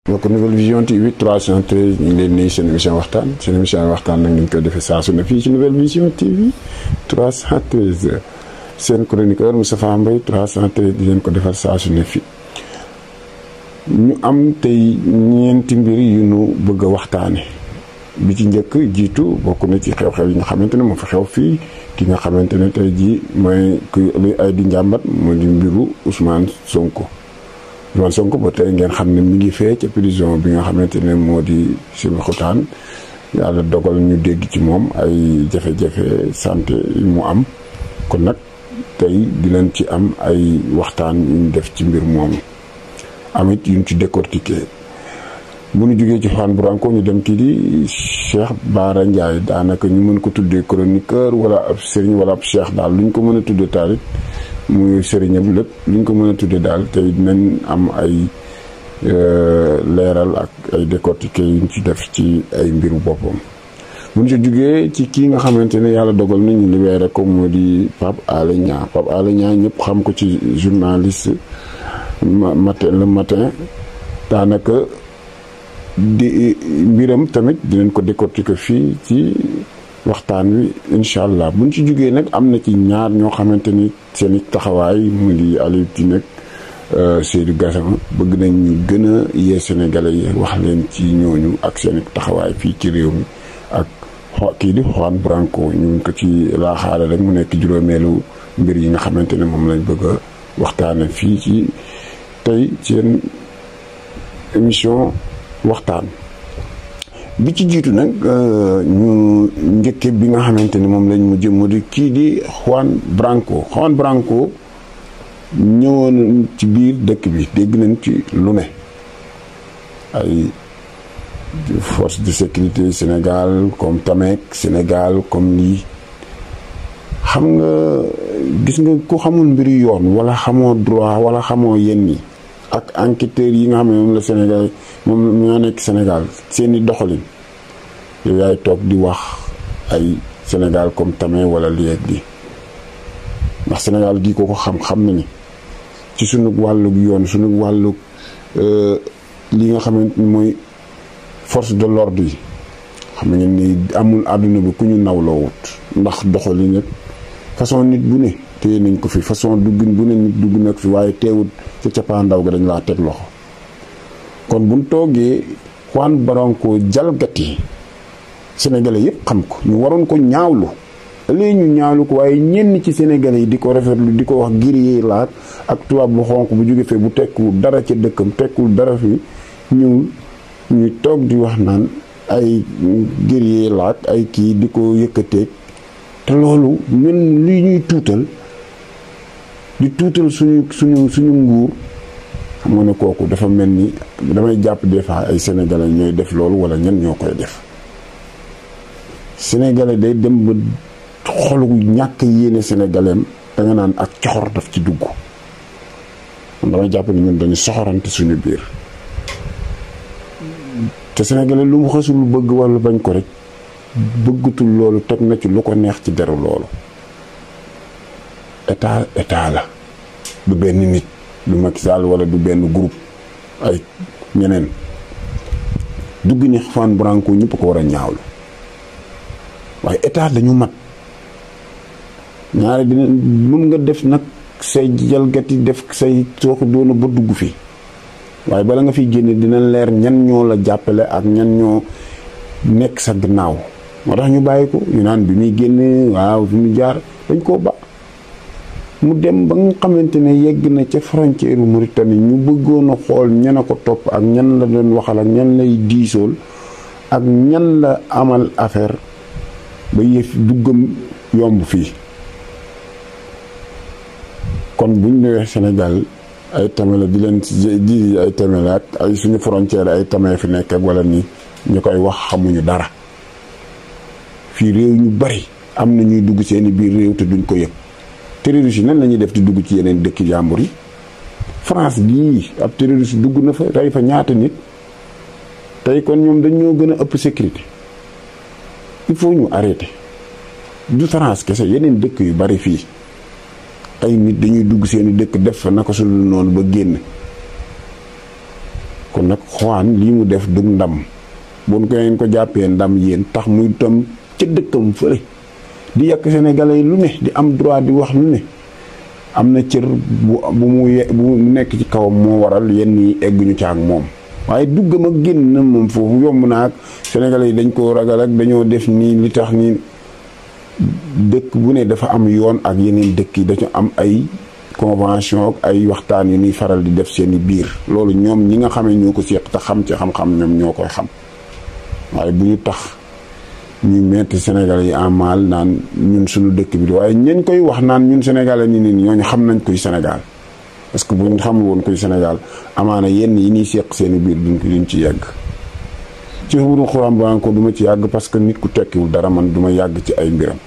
donc Nouvelle Vision TV 313 ñu ngi leen nuyu seen émission waxtaan nag ngeen koy defee saa su ne fii ci Nouvelle Vision TV 313 seen chroniqueur Moustapha Mbaye 313 di leen ko defal saa su ne fii ñu am tey ñeenti mbir yu ñu bëgg a waxtaane bi ci njëkk jiitu bokk na ci xew-xew yi nga xamante ne moo fa xew fii ki nga xamante ne tey jii mooy luy ay di njàmbat moo di mbiru Ousmane Sonko ba tey ngeen xam ne mi ngi fee ca prison bi nga xamante ne moo di Sébikotane yàlla dogal ñu dégg ci moom ay jafe-jafe santé yu mu am kon nag tey dinañ ci am ay waxtaan yu ñu def ci mbir moomu amit yu ñu ci décortiquer bu ñu jógee ci Juan Branco ñu dem kii di Cheikh Bara Ndiaye daanaka ñu mën ko tuddee chroniqueur wala ab sëriñ wala ab cheikh daal lu ñu ko mën a tuddee taalit muy sëriñam lépp lu ñu ko mën a tuddee daal tey dinañ am ay leeral ak ay décortiquer yu ñu ci def ci ay mbiru boppam. bu ñu si jógee ci kii nga xamante ne yàlla dogal nañu libéré ko moo di Pape Alé Niang ñëpp xam ko ci journaliste le matin daanaka di mbiram tamit dinañ ko décortiquer fii ci waxtaan wi incha allah buñ ci jógee nag am na ci ñaar ñoo xamante ni seen i taxawaay mu di Aliou Tine ak Seydou Gassama bëgg nañ ñu gën a yee Sénégalais yi wax leen ci ñooñu ak seen i taxawaay fii ci réew mi ak kii di Juan Branco ñu ngi ko ci laaxaale rek mu nekk juróomeelu mbir yi nga xamante ne moom lañ bëgg a waxtaane fii ci tey seen émission waxtaan bi ci jiitu nag ñu njëkke bi nga xamante ni moom lañ mujj mu di kii di Juan Branco ñëwoon ci biir dëkk bi dégg nañ ci lu ne ay force de sécurité Sénégal comme Tamek Sénégal comme lii xam nga gis nga ku xamul mbiru yoon wala xamoo droit wala xamoo yenn yi ak enquêteurs yi nga xam ne moom la Sénégal moom ñoo nekk Sénégal seeni doxalin yow yaay toog di wax ay Sénégal comme Tamek wala lii ak lii ndax Sénégal gii ko xam na ni ci sunu wàllug yoon sunu wàllug li nga xamante ni mooy force de l'ordre yi xam nga ni amul àdduna bi ku ñu nawloo wut ndax doxalin nag façon nit bu ne téye nañ ko fi façon duggin bu ne nit dugg nag fi waaye teewut ca cappaandaw ga dañ laa teg loxo kon buñ toogee Juan Branco jalgati sénégalais yëpp xam ko ñu waroon ko ñaawlu léegi ñu ñaawlu ko waaye ñenn ci sénégalais yi di ko rafetlu di ko wax guerrier laat ak tubaab bu xonq bu jóge fee bu tekkul dara ca dëkkam tekkul dara fi ñuy toog di wax naan ay guerrier laat ay kii di ko yëkkateeg te loolu ñun li ñuy tuutal di tuutal suñu nguur xam nga ne kooku dafa mel ni damay jàpp des fois ay sénégalais ñooy def loolu wala ñan ñoo koy def sénégalais day dem ba xolu ñàkk yéene sénégalais da nga naan ak coxor daf ci dugg damay jàpp ni ñun dañu soxorante suñu biir te sénégalais lu mu xasul bëgg wala bañ ko rek bëggatul loolu teg na ci lu ko neex ci deru loolu état la du benn nit du Macky Sall wala du benn groupe ay ñeneen dugg ni Juan Branco ñëpp ko war a ñaawlu waaye état dañu mat ñaare dina mun nga def nag say jalgati def say sooxi doona ba dugg fi waaye bala nga fiy génne dina leer ñan ñoo la jàppale ak ñan ñoo nekk sa gannaaw moo tax ñu bàyyi ko ñu naan bi muy génne waaw fi mu jaar dañ koo ba mu dem ba nga xamante ne yegg na ca frontière Mauritanie ñu bëggoon a xool ñan a ko topp ak ñan la doon waxal ak ñan lay diisool ak ñan la amal affaire ba yëf duggam yomb fii kon buñ newee Sénégal ay tame la di leen di ay tame la ak ay suñu frontière ay tame fi nekk ak wala ni ñu koy wax xamuñu dara fii réew ñu bari am na ñuy dugg seeni biir réew te duñ ko yëg terroriste yi nan la ñuy def di dugg ci yeneen dëkki jàmbur yi France gii ab terroriste dugg na fa rey fa ñaata nit tey kon ñoom dañ ñoo gën a ëpp sécurité il faut ñu arrêter du France kese yeneen dëkk yu bari fii ay nit dañuy dugg seeni dëkk def fa naka su dul noonu ba génn kon nag Juan lii mu def dug ndam buñ ko ngeen ko jàppee ndam yéen tax muy tam ca dëkkam fële di yàq sénégalais yi lu ne di am droit di wax lu ne am na cër bu mu nekk ci kawam moo waral yenn yi egguñu ca ak moom waaye duggam ak génn na moom foofu yomb na ak sénégalais yi dañ ko ragal ak dañoo def nii li tax nii dëkk bu ne dafa am yoon ak yeneen dëkk yi dañu am ay convention ak ay waxtaan yu ñuy faral di def seeni biir loolu ñoom ñi nga xamee ñoo ko seq te xam ci xam-xam ñoom ñoo koy xam waaye bu ñu tax ñu metti sénégalais yi en mal naan ñun suñu dëkk bi waaye ñañ koy wax naan ñun sénégalais ni nii ñooñu xam nañ kuy Sénégal parce que bu ñu xamul woon kuy Sénégal amaana yenn yi ñuy seq seeni biir duñ ci yàgg ci wuru xuram ba ko du ma ci yàgg parce que nit ku tekkiwul dara man du ma yàgg ci ay mbiram